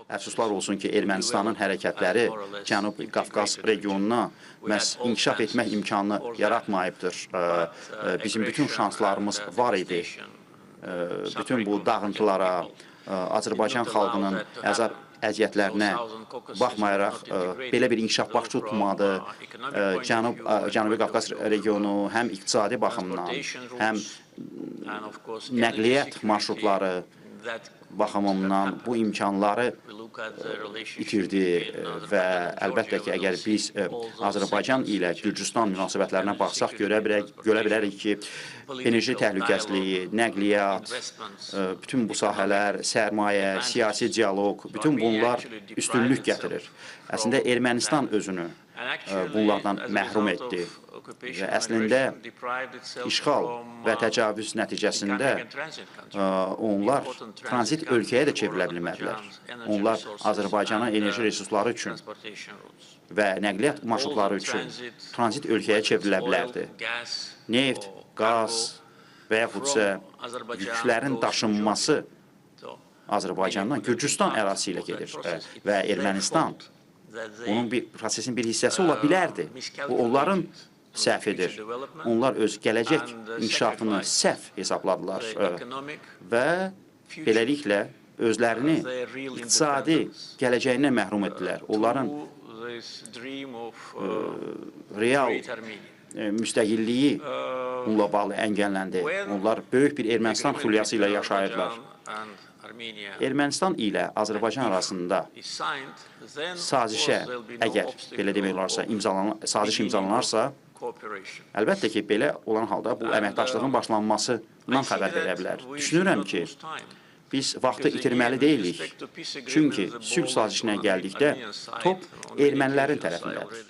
Əfsuslar olsun ki, Ermənistanın hərəkətləri Cənub Qafqaz regionuna məhz inkişaf etmək imkanını yaratmayıbdır. Bizim bütün şanslarımız var idi. Bütün bu dağıntılara, Azərbaycan xalqının əzab əziyyətlərinə baxmayaraq belə bir inkişaf baş tutmadı. Cənubi Qafqaz regionu həm iqtisadi baxımdan, həm nəqliyyat marşrutları baxımından bu imkanları itirdi və əlbəttə ki, əgər biz Azərbaycan ilə Gürcüstan münasibətlərinə baxsaq, görə bilərik ki, enerji təhlükəsizliyi, nəqliyyat, bütün bu sahələr, sərmayə, siyasi dialoq, bütün bunlar üstünlük gətirir. Əslində, Ermənistan özünü bunlardan məhrum etdi və əslində işğal və təcavüz nəticəsində onlar tranzit ölkəyə də çevrilə bilmədilər. Onlar Azərbaycanın enerji resursları üçün və nəqliyyat marşrutları üçün tranzit ölkəyə çevrilə bilərdi. Neft, qaz və yaxud isə yüklərin daşınması Azərbaycandan Gürcüstan ərazisi ilə gedir və Ermənistan bunun bir prosesin bir hissəsi ola bilərdi. Bu onların səhvidir. Onlar öz gələcək inkişafını səhv hesabladılar və beləliklə özlərini iqtisadi gələcəyindən məhrum etdilər. Onların real müstəqilliyi bununla bağlı əngəlləndi. Onlar böyük bir Ermənistan xülyası ilə yaşayırlar. Ermənistan ilə Azərbaycan arasında sazişə, əgər belə demək olarsa, saziş imzalanarsa, əlbəttə ki, belə olan halda bu əməkdaşlığın başlanmasından xəbər verə bilər. Düşünürəm ki, biz vaxtı itirməli deyilik. Çünki sülh sazişinə gəldikdə top ermənilərin tərəfindədir.